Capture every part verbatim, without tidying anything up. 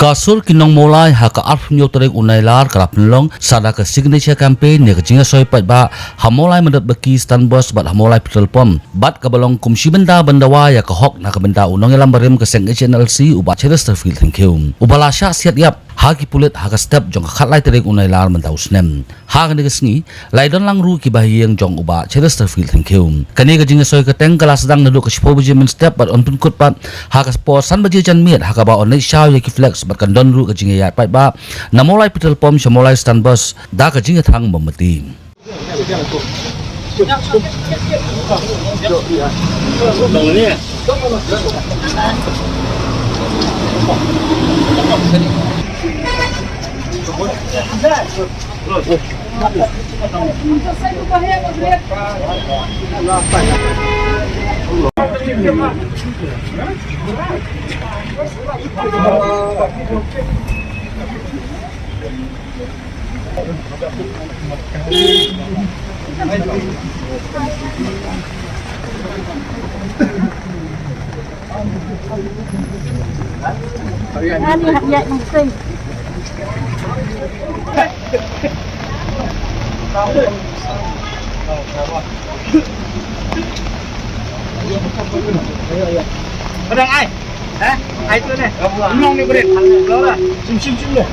Ka sur ki nong Mawlai ha ka arphew tarik u Nailar ka la pynlong sa da ka signature campaign ïa ka jingïasoi paidbah ha Mawlai Madep Baki Stand Bus bad ha Mawlai Petrol Pump bad kaba long kum shi bynta ban dawa ïa ka hok na ka bynta u nongïalam barim ka seng H N L C u Bah Cheristerfield Thangkhiew, uba la shah siat ïap ha ki pulit ha ka step jong ka khatlai tarik u Nailar mynta u snem. Ha kane ka sngi la ïadon lang ruh ki bahaïing jong u Bah Cheristerfield Thangkhiew. Kane ka jingïasoi kyrteng ka la sdang naduh ka shiphew baje mynstep bad yn pynkut pat ha ka por san baje janmiet ha kaba yn leit shaw ïa ki flex bad kan don ruh ka jingïaid paidbah na Mawlai Petrol Pump sha Mawlai Stand Bus da ka jingïathang mombati. Padang ai. Eh, ai tu ne. Nong ni berit. Lo lah. Sim, sim, sim lo.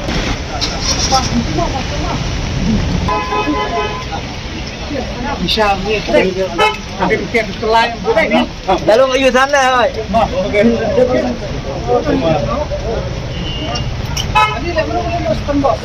Bisa ni. Tapi kita kelai. Dah lo ayu sana, oi. Ni le menung ni lo stand bus.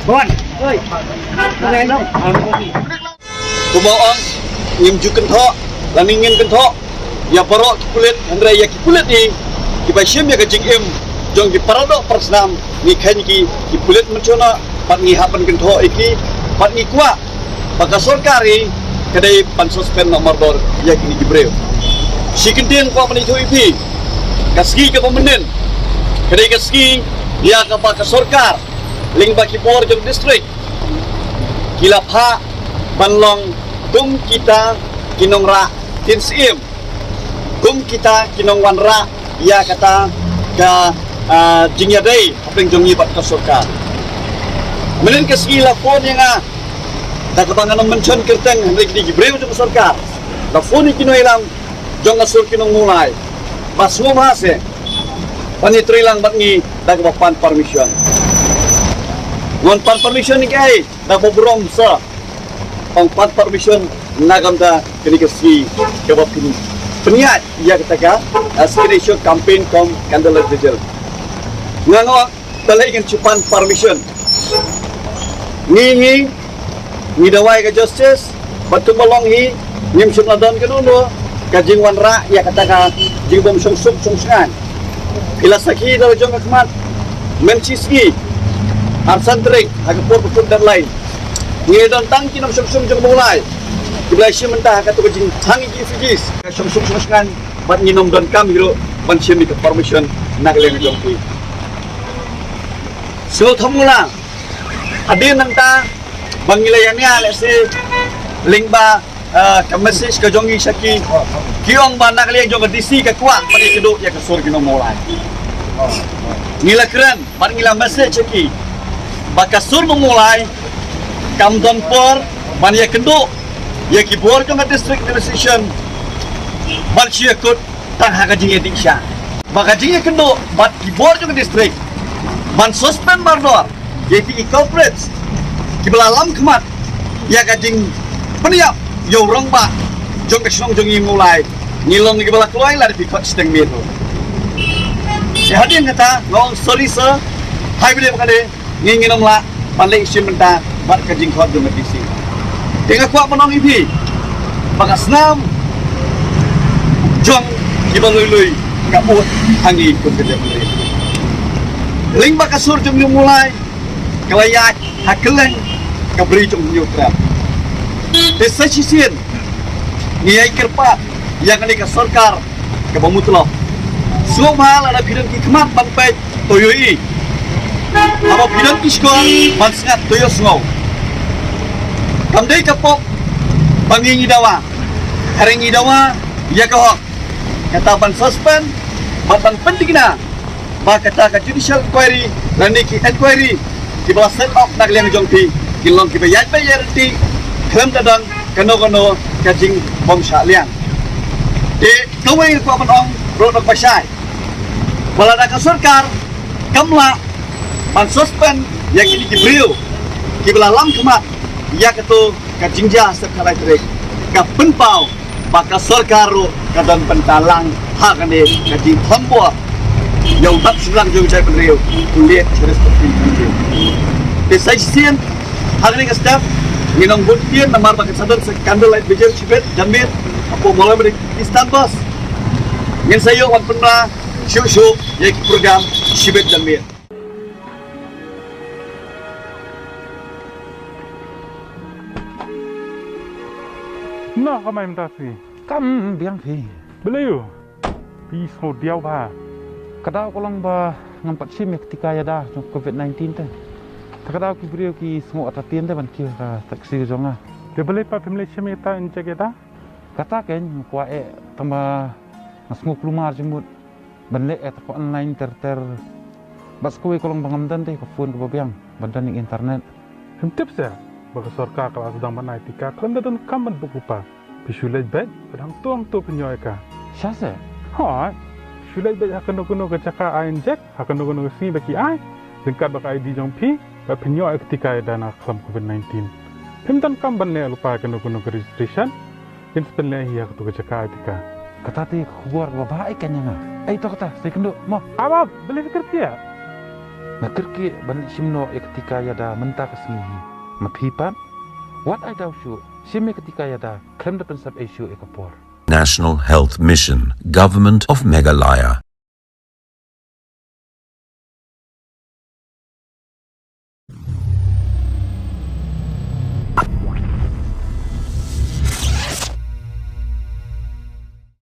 Bon, oi. Kumba ong, ngim ju kynthoh lane ngin kynthoh ïa baroh ki pulit, hynrei ïa ki pulit hi kiba shim ïa ka jingim jong ki paradoh parasnam, ngi kheiñ ki, ki pulit mynshwa noh, bad ngi hap ban kynthoh ïa ki, bad ngi kwah ba ka sorkar hi ka dei ban suspend noh mardor ïa kine ki briew. Shi kyntien kwah ban ïathuh ïa phi, ka sngi kaba mynnin ka dei ka sngi ïa kaba ka sorkar lyngba ki bor jong district ki la phah ban long kum kita ki nongrah ktien syiem, kum kita ki nongwanrah ïa kata ka, ah, jingïadei hapdeng jong ngi bad ka sorkar. Mynnin ka sngi la phone ïa nga da kaba ngan ym mention kyrteng, hynrei ki dei ki briew jong ka sorkar. La phone ïa ki nongïalam jong ka sur ki nong Mawlai ba sngewbha seh ban ïatrei lang bad ngi da kaba pan permission. Ngan pan permission ïa kaei? Da kaba burom sa, ong pan permission na ka bynta kane ka sngi kaba pyn, pynïaid ïa kata ka, ah, signature campaign cum candlelight vigil. Nga ong balei ngan shu pan permission? Ngi, ngi, ngi dawa ïa ka justice, bad kumba long hi ngim shym la don kano kano ka jingwanrah ïa kata ka jingbym shong suk shong shngaiñ. Phi la sakhi da la jong ka khmat, mynta shi sngi, arphew san tarik, ha ka por ba kut deadline, ngi don tang ki nongshong suk jong Mawlai kiba la shim bynta ha kato ka jingthang ïa ki effigies, ka shong suk shong shngaiñ, bad ngin ym donkam hi ruh ban shim ïa ka permission na ka liang jong phi. Sngewthuh mo la, hadien nangta ba ngi la ïania lehse lyngba, ah, ka message ka jong ngi sha ki, ki ong ba na ka liang jong ka D C ka kwah ban ïakynduh ïa ka sur ki nong Mawlai. Ngi la kren bad ngi la message sha ki ba ka sur nong Mawlai kam don por ban ïakynduh ïa ki bor jong ka district administration ban shu ïakut tang ha ka jingïadih sha. Ba ka jingïakynduh bad ki bor jong ka district ban suspend mardor ïa ki culprits kiba la lam khmat ïa ka jingpynïap ïa u rangbah jong ka shnong jong ngi Mawlai, ngi long kiba la kloi lada phi khot shiteng miet. Te hadien kata nga ong sorry sir, hai bide ba kane ngi ngin ym lah ban leit shim bynta bad ka jingkhot jong ka D C. Te nga kwah ban ong ïa phi, Ba ka snam jong kiba lui lui ka bud ha ngi kum ka jaitbynriew. Lyngba ka sur jong u Mylliem Mollai ka la ïaid ha kylleng ka bri jong u Hynñiewtrep. Te sa shisien ngi ïai kyrpad ïa kane ka sorkar kaba mutlop. Sngewbha lada phi don ki khmat ban peit, to ïohi. Haba phi don ki shkor ban sngap, to ïohsngew. Kam dei ka pop ba ngi ngi dawa. Hynrei ngi dawa ïa ka hok. Kata ban suspend bad ban pynthikna ba kata ka judicial inquiry lane ki inquiry kiba la set up na ka liang jong phi kin long kiba ïaid beit ïaid ryntih khlem da don kano kano ka jingbym shah liang. Te kawei nga kwah ban ong ruh na ka bashai ba lada ka sorkar kam lah ban suspend ïa kine ki briew kiba la lam khmat ïa kato ka jingjia step khatlai tarik, ka pynpaw ba ka sorkar ruh ka don bynta lang ha kane ka jingthambor ïa u dap shynrang jong u jaitbynriew u late Cheristerfield Banjir. Te sa shisien ha kane ka step ngin ong bun ktien namar ba kan sa don sa candlelight vigil shibit janmiet hapoh Mawlai Eastern Bus. Ngin sa ïoh wan pynbna shuh shuh ïa ki program shibit janmiet. Noh ka mai mynta phi? Kam biang phi. Balei u? Phi sngew diaw bha. Ka daw ka long ba ngam pat shim ïa ka tika ïada jong covid nineteen te. Te ka daw ki briew ki sngew atatien te ban kiew ka taxi jong nga. Te balei pat phim leit shim ïa kata injek ïada? Kata kein nga kwah eh tang ba nga sngew kulmar jingmut. Ban leh ïa kata ka online ter ter. Bad sa kawei ka long ba ngam don te ka phone kaba biang ban don ïa ka internet. Phim tip seh ba ka sorkar ka la sdang ban ai tika khlem da donkam ban buh lypa. Phi shu leit beit bad hangto hangto phin ïoh ïa ka. Shisha seh? Hooid. Shu leit beit ha kano kano ka jaka ai injek ha kano kano ka sngi ba ki ai. Ryngkat bad ka I D jong phi bad phin ïoh ïa ka tika ïada na ka khlam covid nineteen. Phim donkam ban leh lypa ïa kano kano ka registration. Kin sa pynleh hi ha kato ka jaka ai tika. Kata te ka khubor kaba bha ïa ka ïa nga. Ei to kata, sa ïakynduh mo. Ap ap, balei phi kyrkieh? Nga kyrkieh ban leit shim noh ïa ka tika ïada mynta ka sngi hi. Ma phi pat? Wat ai daw shuh, shim ïa ka tika ïada khlem da pynsep ei shuh ïa ka por. National Health Mission, Government of Meghalaya.